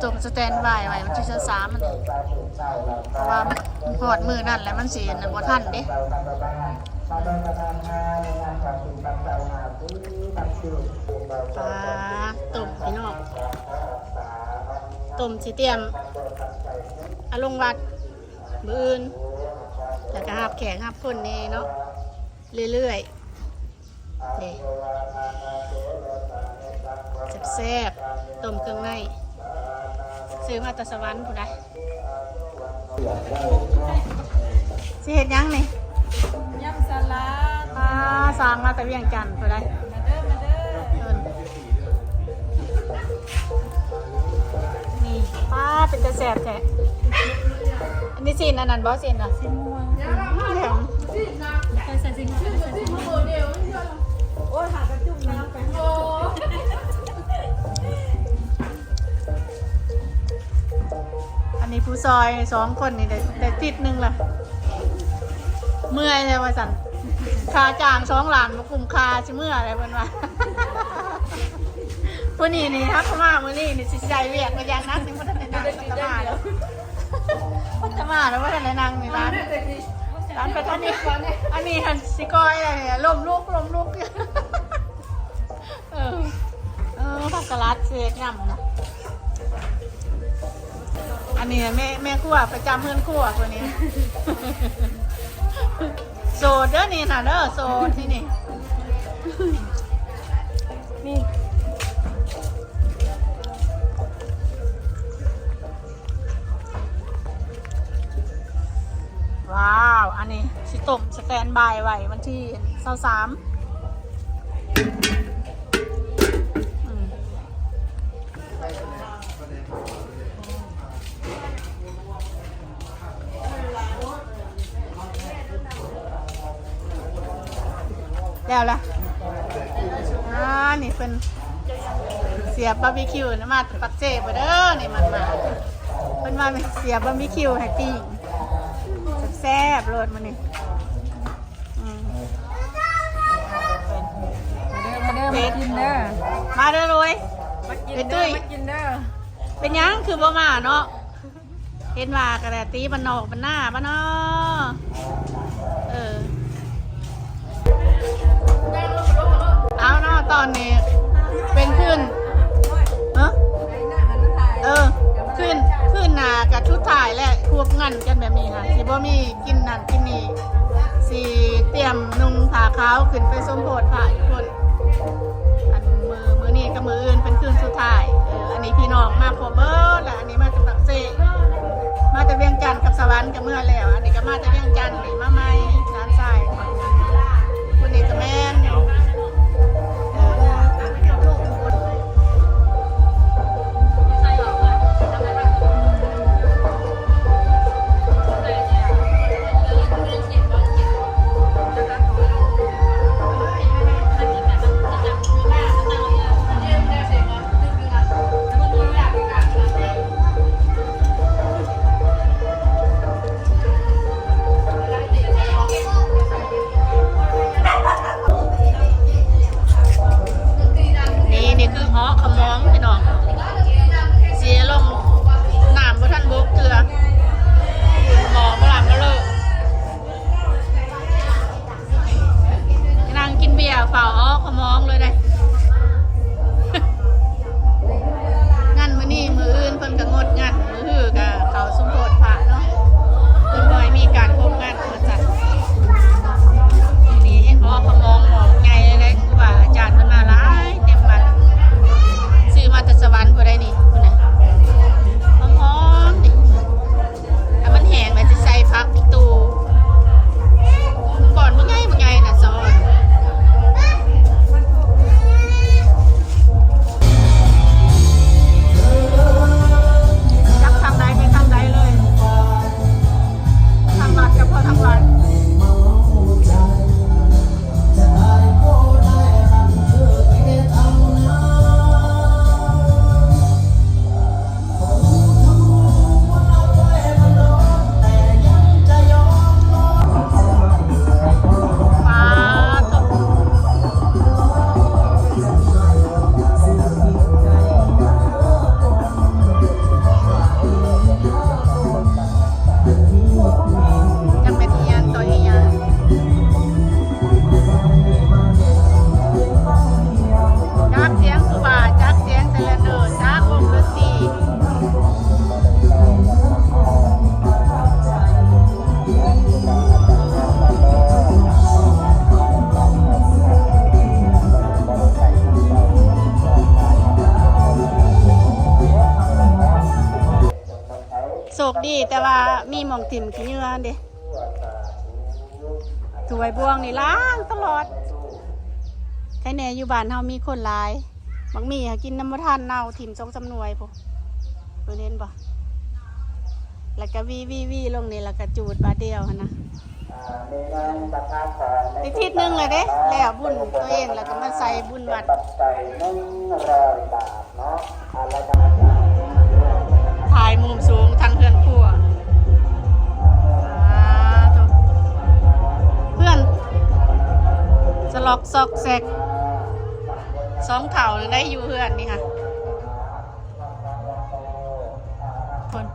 ຕ້ອງສະແຕນບາຍໄວ້ວັນທີຊາວສາມຫັ້ນເດ້ ເພາະວ່າຮອດມື້ນັ້ນແລ້ວມັນຊິອັນນັ້ນບໍ່ທັນເດ້. ປາຕົ້ມພີ່ນ້ອງ ຕົ້ມຊິຕຽມເອົາລົງວັດມື້ອື່ນ ແລ້ວກໍຮັບແຂກຮັບຄົນແດ່ເນາະ ເລື້ອຍໆ ນີ້ ແຊບໆ ຕົ້ມເຄື່ອງໃນ ຊື້ມາແຕ່ສະຫວັນພຸ້ນໃດ໋. ຊິເຮັດຫຍັງນີ້? ຍຳສະຫຼັດ. ອ່າ ສັ່ງມາແຕ່ວຽງຈັນພຸ້ນໃດ໋. ມາເດີ ມາເດີ. ນີ້ ປ້າ ເປັນຕາແຊບແທ້. ອັນນີ້ຊີ້ນອັນນັ້ນບໍ່? ຊີ້ນນະ? ຊີ້ນງົວ. ອືມ ແຫຼມ. ເຄີຍໃສ່ຊີ້ນງົວ ເຄີຍໃສ່ຊີ້ນງົວ. ໂອ້ຍ ຫາກະຈຸ່ມນ້ຳໄປ. ອັນນີ້ຜູ້ຊ່ອຍສອງຄົນນີ້ໄດ້ ໄດ້ທິດໜຶ່ງລະ ເມື່ອຍແລ້ວວ່າຊັ້ນ. ຄ່າຈ້າງສອງລ້ານບໍ່ກຸ້ມຄ່າ ຊິເມື່ອແລ້ວເພິ່ນວ່າ. ຜູ້ນີ້ນີ້ ຫາກມາມື້ນີ້ນີ້ ຊິໃສ່ວຽກໄປຢ່າງໜັກ ຍັງບໍ່ທັນໄດ້ນັ່ງ ພັດຕະມາແລ້ວ ພັດຕະມາແລ້ວບໍ່ທັນໄດ້ນັ່ງນີ້ ຮ້ານ ຮ້ານໄປທາງນີ້. ອັນນີ້ຫັ້ນຊິກ່ອຍແລ້ວນີ້ ລົ້ມລຸກ ລົ້ມລຸກຢູ່. ເອີ ເອີ ຜັກກະຫຼາດເສກນຳນະ. ອັນນີ້ແມ່ ແມ່ຄົວປະຈຳເຮືອນຄົວຜູ້ນີ້. ໂສດເດີນີ້ນະເດີ ໂສດທີ່ນີ້. ນີ້ ວ້າວ ອັນນີ້ຊິຕົ້ມສະແຕນບາຍໄວ້ວັນທີຊາວສາມ. ອືມ ແລ້ວລະ. ອ່າ ນີ້ເພິ່ນສຽບບາບີຄິວນະ ມາແຕ່ປາກເຊພຸ້ນເດີ. ນີ້ມັນມາ ເພິ່ນວ່າແມ່ນສຽບບາບີຄິວໃຫ້ປີ້ງ ແຊບໆໂລດມື້ນີ້. ອືມ ມາເດີ ມາເດີ ມາກິນເດີ ມາເດີລຸຍ ມາກິນເດີ ມາກິນເດີ. ເປັນຫຍັງຄືບໍ່ມາເນາະ? ເຫັນວ່າກໍໄດ້ຕີບ້ານນອກບ້ານນາບໍ່ເນາະ. ເອີ ເອົາເນາະ ຕອນນີ້ເປັນຄືນ ເອີ ເອີ ຄືນ ຄືນໜ້າກໍສຸດທ້າຍແລ້ວ ຄວບງັນກັນແບບນີ້ຫັ້ນ ຊິບໍ່ມີກິນນັ້ນກິນນີ້ ຊິຕຽມນຸ່ງຜ້າຂາວຂຶ້ນໄປສົມໂພດພະຢູ່ພຸ້ນ. ອັນມື້ ມື້ນີ້ກັບມື້ອື່ນເປັນຄືນສຸດທ້າຍ. ເອີ ອັນນີ້ພີ່ນ້ອງມາຄົບເບິດລະ ອັນນີ້ມາແຕ່ປາກເຊ ມາແຕ່ວຽງຈັນກັບສະຫວັນກໍເມືອແລ້ວ. ອັນນີ້ກໍມາແຕ່ວຽງຈັນ ນີ້ມາໃໝ່ ຫຼານຊາຍ ຜູ້ນີ້ກໍແມ່ນ ເອີ ນີ້ ນີ້ຄືເຫາະຂະໝອງພີ່ນ້ອງ ເສຍລົງ ນ້ຳບໍ່ທັນບົກເທື່ອ ໝໍ້ບໍ່ລຳມາເລີ. ນັ່ງກິນເບຍ ເຝົ້າເອົາຂະໝອງເລີຍເດ້. ງານມື້ນີ້ ມື້ອື່ນເພິ່ນກໍງົດງານ ມື້ຮືກໍເຂົ້າສົມໂພດພະເນາະ ເພິ່ນບໍ່ໃຫ້ມີການໂຮມງານວ່າຊັ້ນ. ນີ້ເຫັນບໍ່ ຂະໝອງໝໍ້ໃຫຍ່ເລີຍ ຄູບາອາຈານເພິ່ນມາຫຼາຍ ເຕັມວັດ ຊື້ມາແຕ່ສະຫວັນຜູ້ໃດນີ້ ພຸ້ນນະ ຫອມໆນີ້. ຖ້າມັນແຫ້ງແລ້ວຊິໃສ່ຜັກອີ່ຕູ່ ກ້ອນບັກໃຫຍ່ບັກໃຫຍ່ນະ ສະອອນ ຈັບທາງໃດໄປທາງໃດເລີຍ. ດີແຕ່ວ່າມີໝ່ອງຖິ້ມຂີ້ເຫຍື້ອຫັ້ນເດ້. ຖ້ວຍບ່ວງນີ້ລ້າງຕະຫຼອດ. ໃຄແດ່ຢູ່ບ້ານເຮົາມີຄົນຫຼາຍ. ບັກໝີ່ຫາກິນນຳບໍ່ທັນ ເນົ່າຖິ້ມສອງສາມໜ່ວຍພຸ້ນ. ເພິ່ນເຫັນບໍ່? ແລ້ວກະວີໆໆລົງນີ້ ແລ້ວກະຈູດບາດດຽວຫັ້ນນະ. ອີກທິດໜຶ່ງແລ້ວເດ້ ແລ້ວບຸນຕົວເອງ ແລ້ວກໍມາໃສ່ບຸນວັດ. ຖ່າຍມຸມສູງທາງເຮືອນຄົວ. ສາທຸ ເຮືອນສະຫຼອກຊອກແຊກ. ສອງເຖົ້າໄດ້ຢູ່ເຮືອນນີ້ຫະ. ຄົນ